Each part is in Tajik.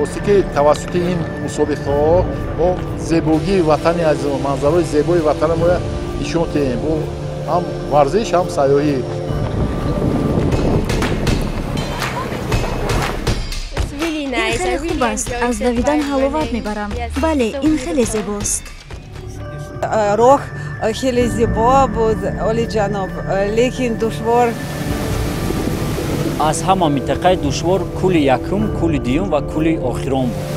Рости ки тавассути ин мусобиқаҳо мо зебогии ватани азиз, манзараҳои зебои ватани моя нишон диҳем, бо ҳам варзиш, ҳам сайёҳӣ. Ин хеле хуб аст, аз давидан ҳаловат мебарам. Бале, ин хеле зебост. Роҳ хеле зебо буд, олиҷаноб, лекин душвор. Аз ҳама минтақаи душвор кӯли якум, кӯли дуюм ва кӯли охирон буд.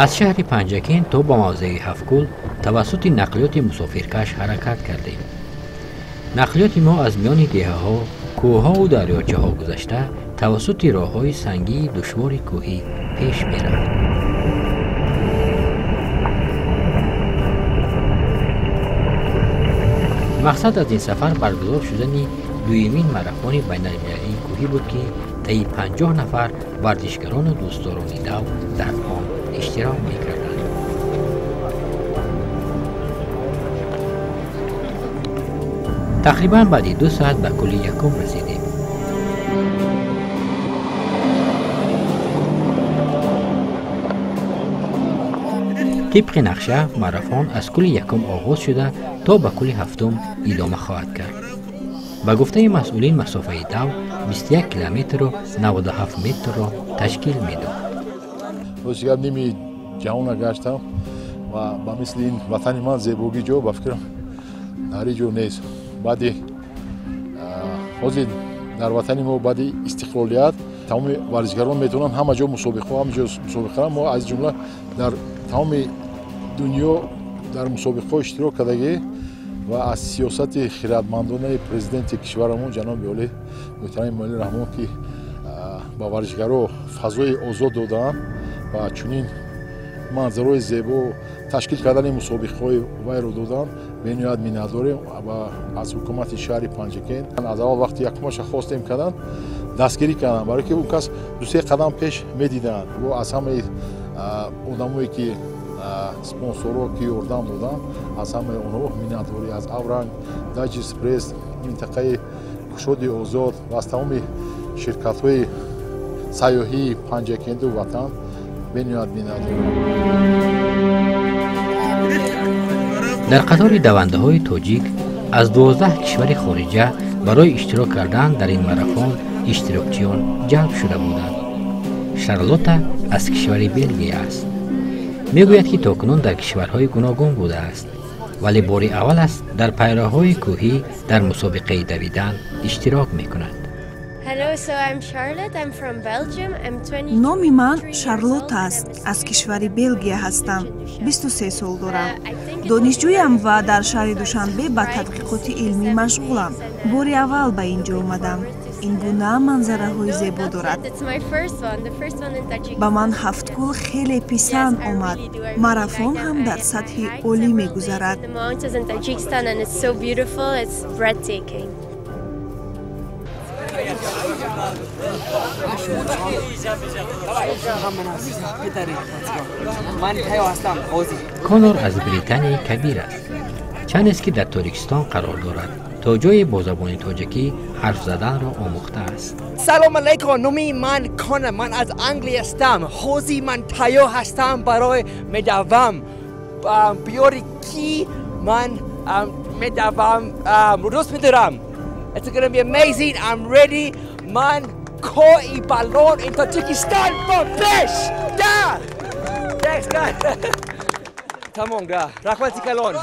Аз шаҳри Панҷакент то ба мавзеи Ҳафткӯл тавассути нақлиёти мусофиркаш ҳаракат кардем. Нақлиёти мо аз миёни деҳаҳо, кӯҳҳову дарёчаҳо гузашта тавассути роҳҳои сангии душвори кӯҳӣ пеш мерафт. Мақсад аз ин сафар баргузор шудани дуюмин марафони байналмилалии кӯҳӣ буд, ки таи 50 нафар варзишгарону дӯстдорони дав дар он иштирок мекарданд. Тақрибан баъди 2 соат ба кӯли якум расидем. Тибқи нақша марафон аз кӯли якум оғоз шуда то ба кӯли ҳафтум идома хоҳад кард. Ба гуфтаи масъулин, масофаи дав 21 километру 97 метрро ташкил медод. Ростигап, ними ҷаҳона гаштам ва ба мисли ин ватани ман зебогӣ ҷо ба фикрам дар ҳеҷ ҷо нест. Баъди ҳозир дар ватани мо баъди истиқлолият тамоми варзишгарон метавонанд ҳама ҷо мусобиқаҳо, ҳама ҷо мусобиқа. Мо аз ҷумла дар тамоми дунё дар мусобиқаҳо иштирок кардагӣ ва аз сиёсати хиратмандонаи президенти кишварамон ҷаноби олӣ муҳтарами Эмомалӣ Раҳмон, ки ба варзишгаро фазои озод додаанд ва чунин манзарои зебо ташкил кардани мусобиқаҳои вайро доданд, бениҳоят миннатдорем ва аз ҳукумати шаҳри Панҷакент. Аз аввал вақти якумаша хостем кардан, дастгирӣ карданд, барое ки он кас 2-3 қадам пеш медиданд. Бо аз ҳамаи одамое ки спонсорҳо ки ёрдам доданд, аз ҳамаи онҳо миннатдорӣ, аз Авранг, Даҷиспресс, минтақаи кушоди озод ва аз тамоми ширкатҳои сайёҳии Панҷакенду ватан бениҳоят миннатдорем. Дар қатори давандаҳои тоҷик аз 12 кишвари хориҷа барои иштирок кардан дар ин марафон иштирокчиён ҷалб шуда буданд. Шарлота аз кишвари Белгия аст. Мегӯяд, ки то кунун дар кишварҳои гуногун будааст, вале бори аввал аст дар пайроҳҳои кӯҳӣ дар мусобиқаи давидан иштирок мекунад. Номи ман Шарлотта аст, аз кишвари Белгия ҳастам, 23 сол дорам. Донишҷӯям ва дар шаҳри Душанбе ба тадқиқоти илмӣ машғулам. Бори аввал ба ин ҷо омадам. Ин гуна манзараҳои зебо дорад. Ба ман Ҳафткӯл хеле писанд омад. Марафон ҳам дар сатҳи олӣ мегузарад. Конор аз Британияи Кабир аст. Чандест ки дар Тоҷикистон қарор дорад, то ҷое бо забони тоҷикӣ ҳарф заданро омӯхтааст. Салом алайкум, номи ман Конор, ман аз Англия ҳастам. Ҳозир ман тайёр ҳастам барои медавам. Биёри ки ман медавам, дӯст медорам. It's gonna be amazing. I'm ready. Man, кори балон in Tajikistan for пеш. Да! Thanks, guys. Тамом, га. Раҳмати калон.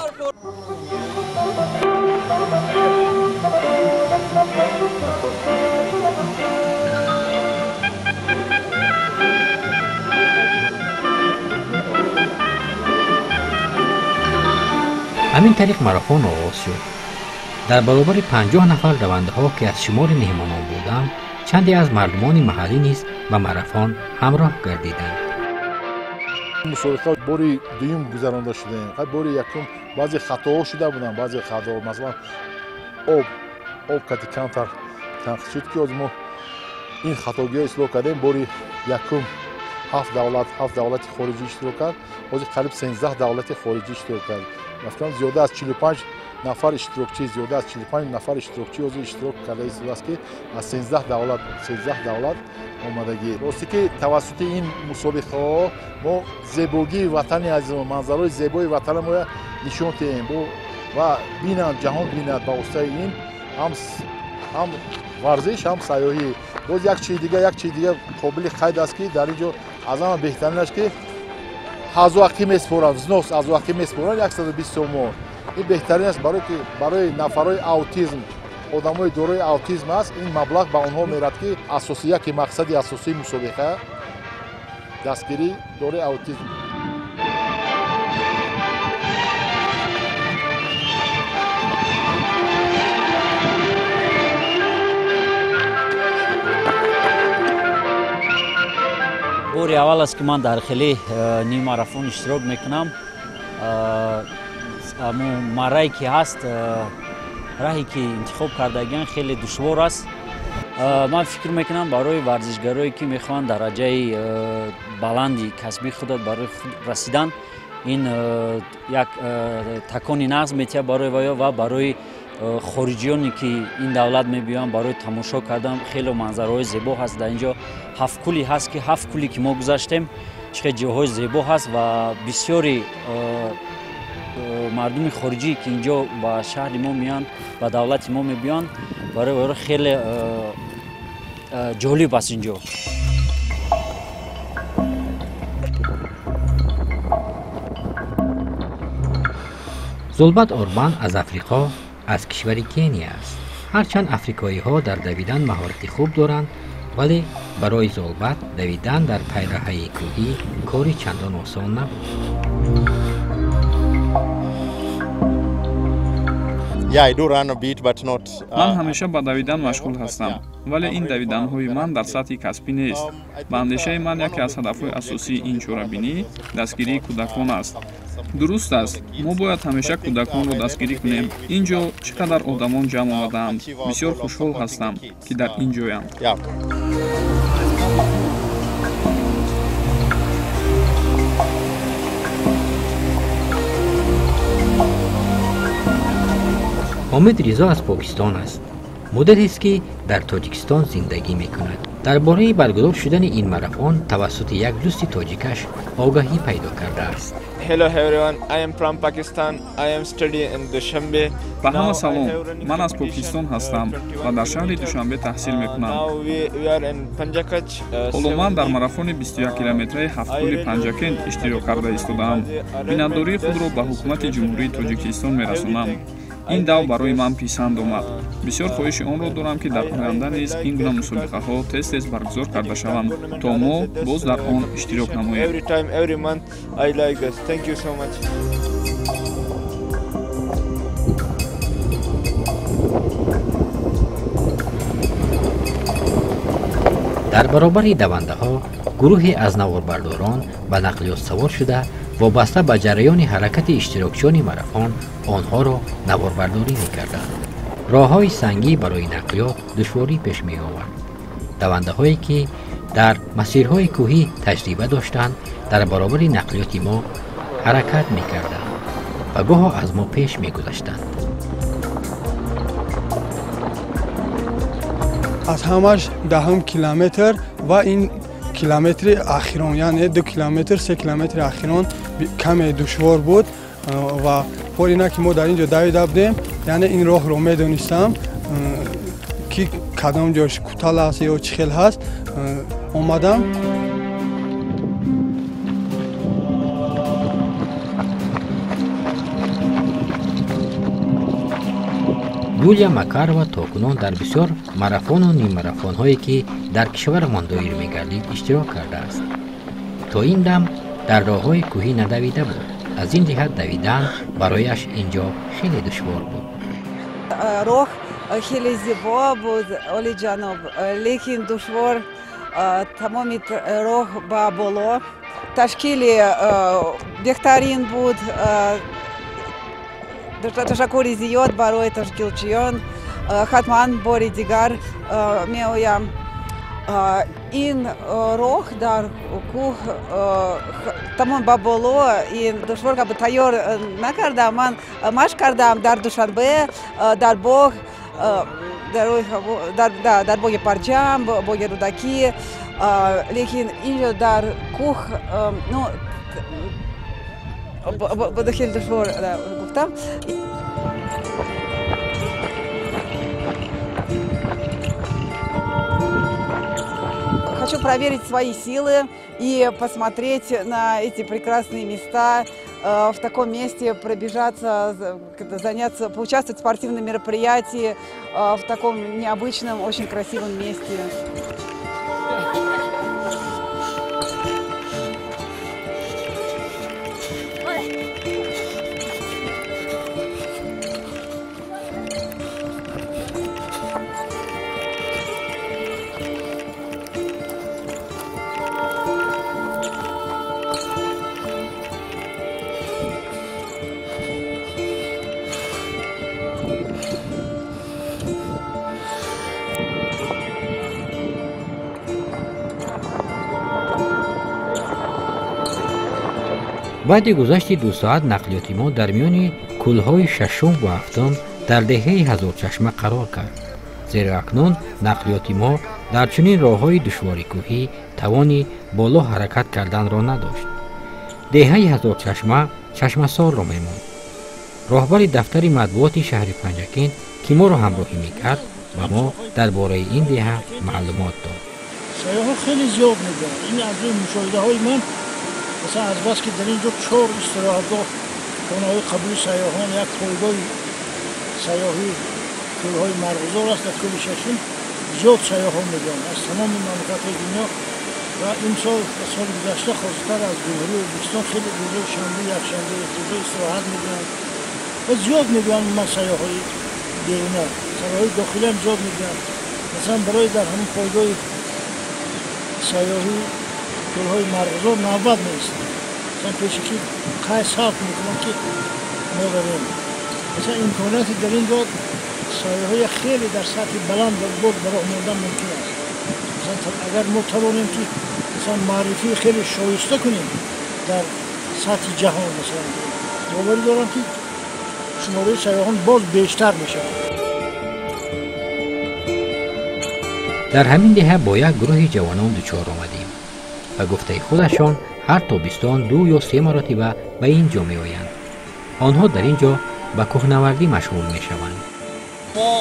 Ҳамин тариқ марафон оғоз шуд. Дар баробари 50 нафар давандаҳо, ки аз шумори меҳмонон буданд, чанде аз мардумони маҳаллӣ низ ба марафон ҳамроҳ гардиданд. Мусобиқа бори дуюм гузаронда шудаем. Бори якум баъзе хатоҳо шуда буданд, баъзе хатоҳо, масалан об кати камтар танқис шуд, ки ҳозир мо ин хатогиҳо ислоҳ кардем. Бори якум ҳафт давлати хориҷӣ иштирок кард, ҳозир қариб 13 давлати хориҷӣ иштирок кард. Масалан, зиёда аз 45 нафар иштирокчӣ, зиёда аз 45 нафар иштирокчӣ ҳозир иштирок карда истодааст, ки аз 13 давлат омадагӣ. Росте ки тавассути ин мусобиқаҳо мо зебогии ватани азизмо, манзараҳои зебои ватанамоя нишон диҳем ва бинанд, ҷаҳон бинад ба воситаи ин ҳам варзиш, ҳам сайёҳӣ. Боз як чизи дига қобили қайд аст, ки дар ин ҷо аз ҳама беҳтаринаш ки ҳазоақӣ меспоранд, взнос ҳазоақӣ меспоранд 120 сомон. Ин беҳтарин аст барои нафарҳои аутизм, одамои дорои аутизм аст. Ин маблағ ба онҳо мерад, ки асосӣ яке мақсади асосии мусобиқа дастгирӣ дорои аутизм. Бори аввал аст, ки ман дар хеле ниммарафон иштирок мекунам. Марае ки ҳаст, раҳе ки интихоб кардагиан хеле душвор аст. Ман фикр мекунам, барои варзишгарое ки мехоҳанд дараҷаи баланди касбии худат барои худ расидан, ин як такони нағз метиҳад барои ваё ва барои хориҷиёне ки ин давлат мебиёянд барои тамошо кардан. Хеле манзараҳои зебо ҳаст дар ин ҷо. Ҳафт кӯли ҳаст, ки ҳафт кӯле ки мо гузаштем, чӣ хел ҷойҳои зебо ҳаст ва бисёри мардуми хориҷӣ ки инҷо ба шаҳри мо меоянд, ба давлати мо мебиёянд, барои онҳо хеле ҷолиб аст инҷо. Зулбат Орбан аз Африқо, аз кишвари Кения аст. Ҳарчанд африкоиҳо дар давидан маҳорати хуб доранд, вале барои Зулбат давидан дар пайраҳаи кӯҳӣ кори чандон осон набуд. Ман ҳамеша ба давидан машғул ҳастам, вале ин давиданҳои ман дар сатҳи касбӣ нест. Ба андешаи ман, яке аз ҳадафҳои асосии ин чорабинӣ дастгирии кӯдакон аст. Дуруст аст, мо бояд ҳамеша кӯдаконро дастгирӣ кунем. Ин ҷо чӣ қадар одамон ҷамъ омадаанд. Бисёр хушҳол ҳастам, ки дар ин ҷоям. Ҳомид Ризо аз Покистон аст. Муддатест, ки дар Тоҷикистон зиндагӣ мекунад. Дар бораи баргузор шудани ин марафон тавассути як дӯсти тоҷикаш огаҳӣ пайдо кардааст. Ба ҳама салом, ман аз Покистон ҳастам ва дар шаҳри Душанбе таҳсил мекунам. Ҳоло ман дар марафони 21 километраи ҳафткӯли Панҷакент иштирок карда истодаам. Миннатдории худро ба ҳукумати Ҷумҳурии Тоҷикистон мерасонам. Ин дав барои ман писанд омад. Бисёр хоҳиши онро дорам, ки дар оянда низ ин гуна мусобиқаҳо тез-тез баргузор карда шаванд, то мо боз дар он иштирок намоем. Дар баробари давандаҳо гурӯҳе аз наворбардорон ба нақлиёт савор шуда, вобаста ба ҷараёни ҳаракати иштирокчиёни марафон онҳоро наворбардорӣ мекарданд. Роҳҳои сангӣ барои нақлиёт душворӣ пеш меовард. Давандаҳое ки дар масирҳои кӯҳӣ таҷриба доштанд, дар баробари нақлиёти мо ҳаракат мекарданд ва гоҳо аз мо пеш мегузаштанд. Аз ҳамаш 10 километр ва ин километри ахирон, яъне 2 километр, 3 километри ахирон каме душвор буд ва пори на ки мо дар ин ҷо давида будем, яъне ин роҳро медонистам, ки кадом ҷош кутал аст ё чӣ хел ҳаст, омадам. Юлия Макарова то кунун дар бисёр марафону ниммарафонҳое, ки дар кишварамон доир мегардид, иштирок кардааст. То ин дам дар роҳҳои кӯҳӣ надавида буд. Аз ин ҷиҳат давидан барояш ин ҷо хеле душвор буд. Роҳ хеле зебо буд, олиҷаноб, лекин душвор. Тамоми роҳ ба боло, Ташкили беҳтарин буд. Ташаккури зиёд барои ташкилчиён. Ҳатман бори дигар меоям. Ин роҳ дар кӯҳ тамом ба боло ин душвор буд, тайёр накардам. Ман машқ кардам дар Душанбе, дар боғ, дар боғи Парчам, боғи Рӯдакӣ, лекин инҷо дар кӯҳ хеле душвор гуфтам. Хочу проверить свои силы и посмотреть на эти прекрасные места, в таком месте пробежаться, заняться, поучаствовать в спортивном мероприятии в таком необычном, очень красивом месте. Баъди гузашти 2 соат нақлиёти мо дар миёни кӯлҳои шашум ва ҳафтум дар деҳаи Ҳазорчашма қарор кард, зеро акнун нақлиёти мо дар чунин роҳҳои душвори кӯҳӣ тавони боло ҳаракат карданро надошт. Деҳаи Ҳазорчашма чашмасорро мемонд. Роҳбари дафтари матбуоти шаҳри Панҷакент, ки моро ҳамроҳӣ мекард, ба мо дар бораи ин деҳа маълумот дод. Сайёҳҳо хеле зиёд мебиёнд. Ин аз рӯи мушоҳидаҳои ман, масалан, азбаски дар ин ҷо 4 истироҳатгоҳ, хонаҳои қабули сайёҳон, як пойгоҳи сайёҳӣ, кӯлҳои Марғзор аст. Дар кӯли шашум зиёд сайёҳон мебиёнд аз тамоми мамлакатҳои дунё ва имсол ва соли гузашта хосатар аз Ҷумҳурии Ӯзбекистон хеле рӯзои шанбе, якшанбе рӯзои истироҳат мебиёнд ва зиёд мебиёнд. Ман сайёҳҳои беруна, сайёҳҳои дохилиам зиёд мебиёнд. Масалан, барои дар ҳамин пойгоҳи сайёҳӣ кӯлҳои Марғзор навбат меистанд. Масалан, пеши ки қай сабт мекунанд, ки мо равем. Масалан, имконияти дар ин ҷо сайёҳҳои хеле дар сатҳи баланд боз ба роҳ мондан мумкин аст. Масалан, агар мо тавонем, ки масалан маърифии хеле шоиста кунем дар сатҳи ҷаҳон, масалан, боварӣ дорам, ки шумораи сайёҳон боз бештар мешавад. Дар ҳамин деҳа бо як гурӯҳи ҷавонон дучор омадем. Ба гуфтаи худашон, ҳар тобистон 2 ё 3 маротиба ба ин ҷо меоянд. Онҳо дар ин ҷо ба кӯҳнавардӣ машғул мешаванд. Мо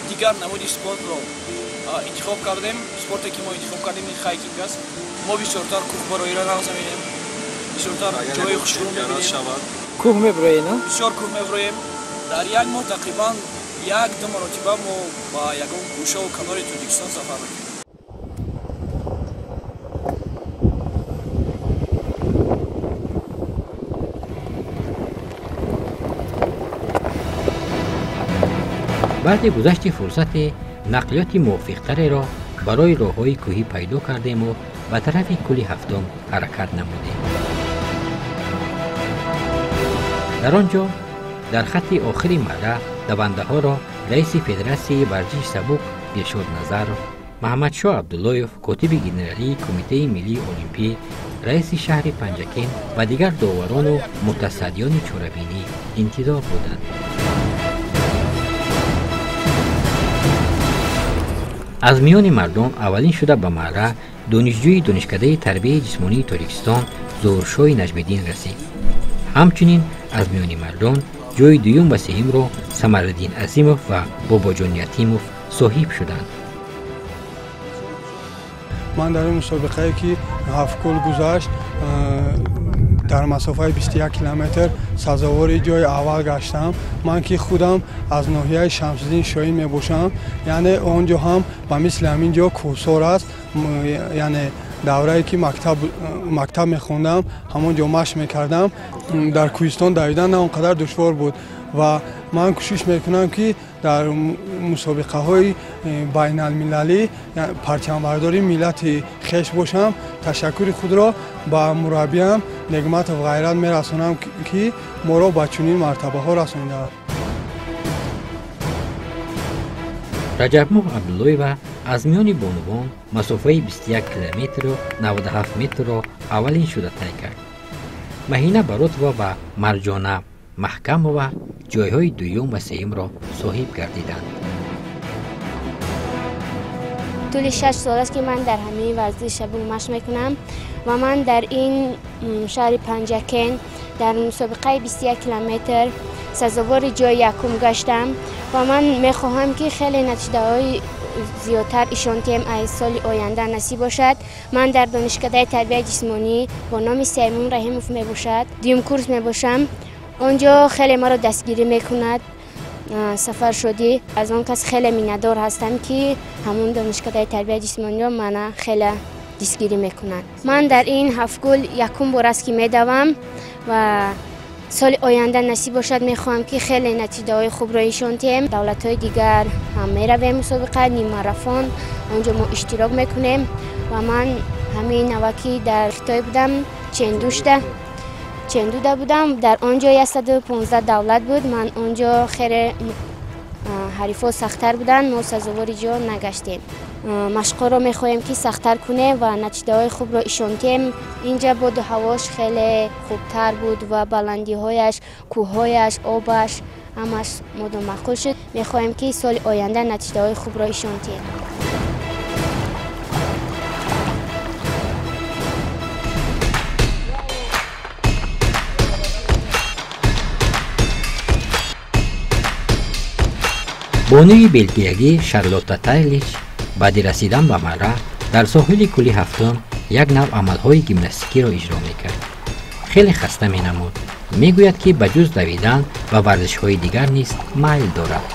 дигар намуди спортро интихоб кардем. Спорте, ки мо интихоб кардем, ин хайкинг аст. Мо бисёртар кӯҳбароиро нағз мебинем, бисёртар ҷои хушрӯ мебинем. Кӯҳ меброем? Бисёр кӯҳ меброем. Дар як моҳ тақрибан 1-2 маротиба мо ба ягон гӯшаву канори Тоҷикистон сафар мекунем. Баъди гузашти фурсате нақлиёти мувофиқтареро барои роҳҳои кӯҳӣ пайдо кардему ба тарафи кӯли ҳафтум ҳаракат намудем. Дар он ҷо дар хатти охири марра давандаҳоро раиси федератсияи варзиши сабук Дилшод Назаров, Маҳаммадшоҳ Абдуллоев, котиби генералии Кумитаи миллии олимпӣ, раиси шаҳри Панҷакент ва дигар доварону мутасаддиёни чорабинӣ интизор буданд. Аз миёни мардон аввалин шуда ба марра донишҷӯи Донишкадаи тарбияи ҷисмонии Тоҷикистон Зуҳуршоҳи Наҷмиддин расид. Ҳамчунин аз миёни мардон ҷойи дуюм ва сеюмро Самариддин Азимов ва Бобоҷон Ятимов соҳиб шуданд. Ман дар ин мусобиқае, ки ҳафткӯл гузашт, дар масофаи 21 километр сазовори ҷои аввал гаштам. Ман ки худам аз ноҳияи Шамсиддин Шоҳин мебошам, яъне он ҷо ҳам ба мисли ҳамин ҷо кӯҳсор аст. Яъне даврае ки мактаб мехондам, ҳамон ҷо машқ мекардам. Дар кӯҳистон давидан на он қадар душвор буд ва ман кӯшиш мекунам, ки дар мусобиқаҳои байналмилалӣ парчамбардори миллати хеш бошам. Ташаккури худро Ба мураббиам Негматов Ғайрат мерасонам, ки моро ба чунин мартабаҳо расонидааст. Раҷабмоҳ Абдуллоева аз миёни бонувон масофаи 21 километру 97 метрро аввалин шуда тай кард. Маҳина Баротова ва Марҷона Маҳкамова ҷойҳои дуюм ва сеюмро соҳиб гардиданд. Тӯли 6 сол аст, ки ман дар ҳамин варзиш шабу машқ мекунам ва ман дар ин шаҳри Панҷакент дар мусобиқаи 21 километр сазовори ҷои якум гаштам ва ман мехоҳам, ки хеле натиҷаҳои зиёдтар ишон диҳем, аз соли оянда насиб бошад. Ман дар донишкадаи тарбияи ҷисмонӣ бо номи Саймун Раҳимов мебошад, дуюм курс мебошам. Он ҷо хеле маро дастгирӣ мекунад Сафаршодӣ. Аз он кас хеле миннатдор ҳастам, ки ҳамон донишкадаи тарбияи ҷисмониро мана хеле дастгирӣ мекунад. Ман дар ин ҳафтгул якум бор аст, ки медавам ва соли оянда насиб бошад, мехоҳам, ки хеле натиҷаҳои хубро нишон диҳем. Давлатҳои дигар ҳам меравем, мусобиқа ниммарафон, он ҷо мо иштирок мекунем ва ман ҳамин навакӣ дар Хитой будам, Чендуда будам. Дар он ҷо 115 давлат буд. Ман он ҷо хеле ҳарифҳо сахттар буданд, мо сазовори ҷо нагаштем. Машқҳоро мехоҳем, ки сахттар кунем ва натиҷаҳои хубро ишон диҳем. Инҷа боду ҳавош хеле хубтар буд ва баландиҳояш, кӯҳҳояш, обаш ҳамаш модо маъқул шуд. Мехоҳем, ки соли оянда натиҷаҳои хубро ишон диҳем. Бонуи белгиягӣ Шарлотта Тайлич баъди расидан ба марра дар соҳили кӯли ҳафтум як навъ амалҳои гимнастикиро иҷро мекард. Хеле хаста менамуд. Мегӯяд, ки ба ҷуз давидан ба варзишҳои дигар низ майл дорад.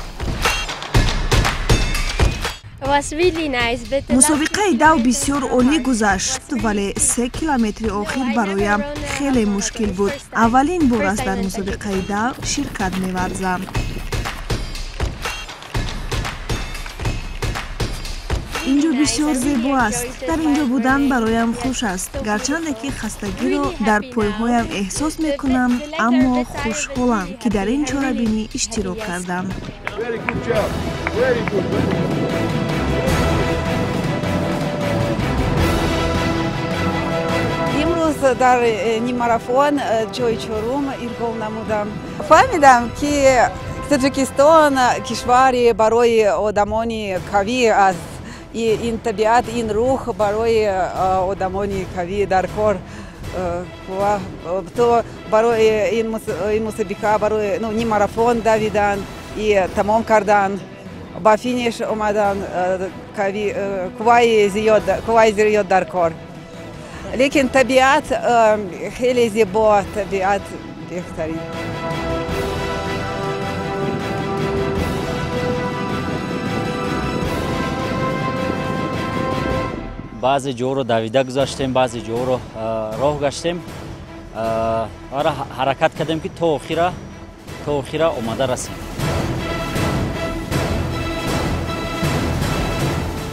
Мусобиқаи дав бисёр олӣ гузашт, вале 3 километри охир бароям хеле мушкил буд. Аввалин бор аст дар мусобиқаи дав ширкат меварзам. Ин ҷо бисёр зебо аст. Дар ин ҷо будан бароям хуш аст. Гарчанде ки хастагиро дар пойҳоям эҳсос мекунам, аммо хушҳолам, ки дар ин чорабинӣ иштирок кардам. Имрӯз дар ниммарафон ҷои чорум иргол намудам. Фаҳмидам, ки Тоҷикистон кишвари барои одамони қавӣ аст. Ин табиат, ин рӯҳ барои одамони қавӣ дар кор. То барои ин мусобиқа, барои ниммарафон давидан и тамом кардан, ба финиш омадан, қувваи зиёд дар кор. Лекин табиат хеле зебо, табиат беҳтарин. Баъзе ҷоҳоро давида гузаштем, баъзе ҷоҳоро роҳ гаштем ва ҳаракат кардем, ки то охира омада расем.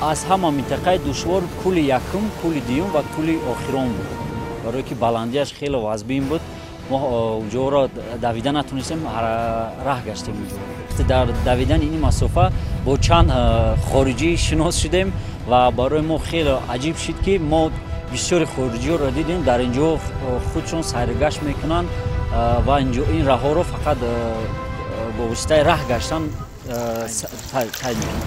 Аз ҳама минтақаи душвор кӯли якум, кӯли дуюм ва кӯли охирон буд, барое ки баландиаш хеле вазбин буд. Мо онҷоро давида натонистем, раҳ гаштем. Дар давидани ин масофа бо чанд хориҷӣ шинос шудем ва барои мо хеле аҷиб шуд, ки мо бисёри хориҷиҳоро дидем, дар ин ҷо худшон сайргашт мекунанд ва ин раҳҳоро фақат бо воситаи раҳ гаштан тай мекунанд.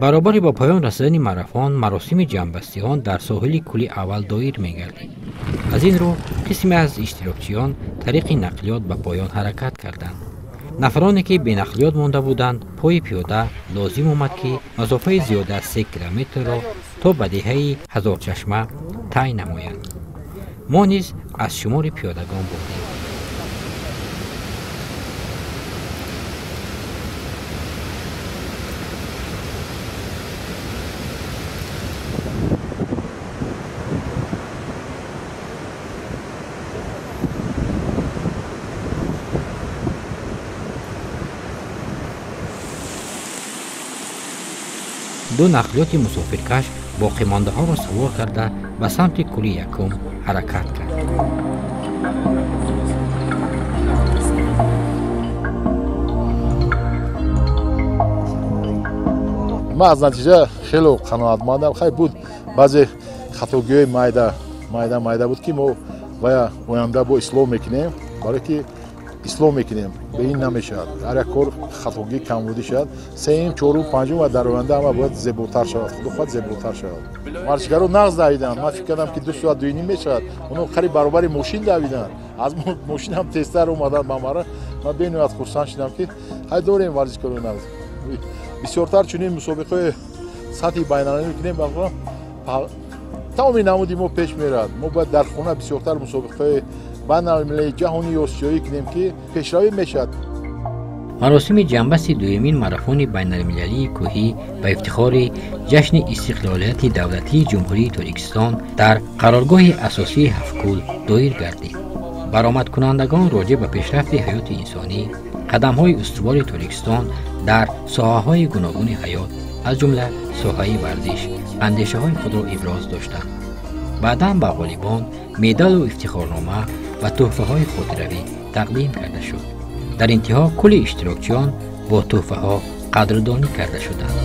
Баробари ба поён расидани марафон, маросими ҷамъбастии он дар соҳили кӯли аввал доир мегардид. Аз ин рӯ қисме аз иштирокчиён тариқи нақлиёт ба поён ҳаракат карданд. Нафароне, ки бенақлиёт монда буданд, пои пиёда лозим омад, ки масофаи зиёда аз 3 километрро то ба деҳаи Ҳазорчашма тай намоянд. Мо низ аз шумори пиёдагон будем. Ду нақлиёти мусофиркаш боқимондаҳоро савор карда ба самти кӯли якум ҳаракат кард. Ман аз натиҷа хеле қаноатмандам. Хай, буд баъзе хатогиҳои майда майда майда буд, ки мо вая оянда бо ислоҳ мекунем, барое ки ислоҳ мекунем, бе ин намешавад. Ҳар як кор хатогӣ, камбудӣ шавад. Сеюм, чорум, панҷум ва дар оянда ҳама бояд зеботар шавад, худо хоҳад, зеботар шавад. Варзишгаро нағз давиданд. Ман фикр кардам, ки 2 соат 2:30 мешавад. Оно қариб баробари мошин давиданд, аз мошин ҳам тезтар омаданд ба мара. Ман бениҳоят хурсанд шудам, ки хай, дорем варзишкорои нағз. Бисёртар чунин мусобиқаҳои сатҳи байналмилалӣ мекунем, тамоми намуди мо пеш меравад. Мо бояд дар хона бисёртар мусобиқаҳои байналмилалӣ, ҷаҳонӣ, осиёӣ кунем, ки пешравӣ мешавад. Маросими ҷамъбасти дуюмин марафони байналмилалии кӯҳӣ ба ифтихори ҷашни истиқлолияти давлатии Ҷумҳурии Тоҷикистон дар қароргоҳи асосии Ҳафткӯл доир гардид. Баромадкунандагон роҷеъ ба пешрафти ҳаёти инсонӣ, қадамҳои устувори Тоҷикистон дар соҳаҳои гуногуни ҳаёт, аз ҷумла соҳаи варзиш, андешаҳои худро иброз доштанд. Баъдан ба ғолибон медалу ифтихорнома ва тӯҳфаҳои хотиравӣ тақдим карда шуд. Дар интиҳо кулли иштирокчиён бо тӯҳфаҳо қадрдонӣ карда шуданд.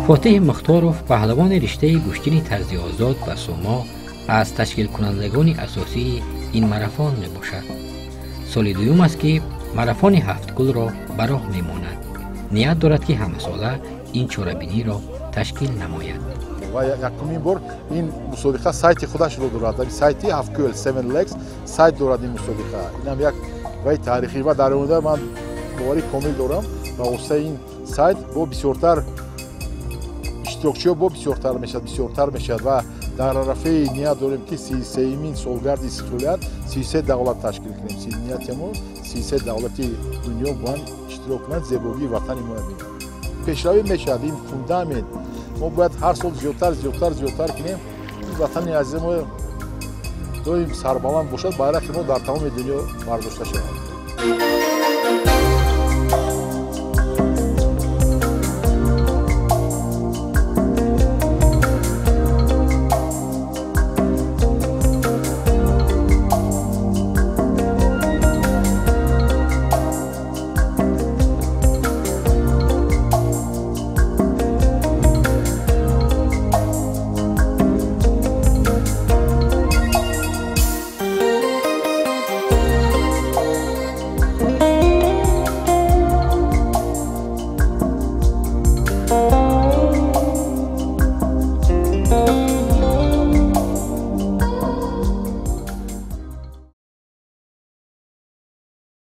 Фотиҳ Мухторов, паҳлавони риштаи гӯштини тарзи озод ба сумо, аз ташкилкунандагони асосии ин марафон мебошад. Соли дуюм аст, ки марафони Ҳафткӯлро ба роҳ мемонад. Ният дорад, ки ҳамасола ин чорабиниро ташкил намояд. Ва якумин бор ин мусобиқа сайти худашро дорад, сайти Ҳафткӯл, Seven Lakes сайт дорад ин мусобиқа. Инам як вай таърихӣ ва дар оянда ман боварӣ комил дорам, ба воситаи ин сайт бо бисёртар иштирокчиҳо бо бисёртар мешавад, бисёртар мешавад. Ва дар арафаи ният дорем, ки 33-юмин солгарди истиқлолият 33 давлат ташкил кунем. Нияти мо 33 давлати дунё бояд иштирок кунанд, зебогии ватани мо бинанд. Пешравӣ мешавад. Ин фундамент, мо бояд ҳар сол зиёдтар, зиёдтар, зиёдтар кунем. Ин ватани азизи мо доим сарбаланд бошад, байрақи мо дар тамоми дунё бардошта шавад.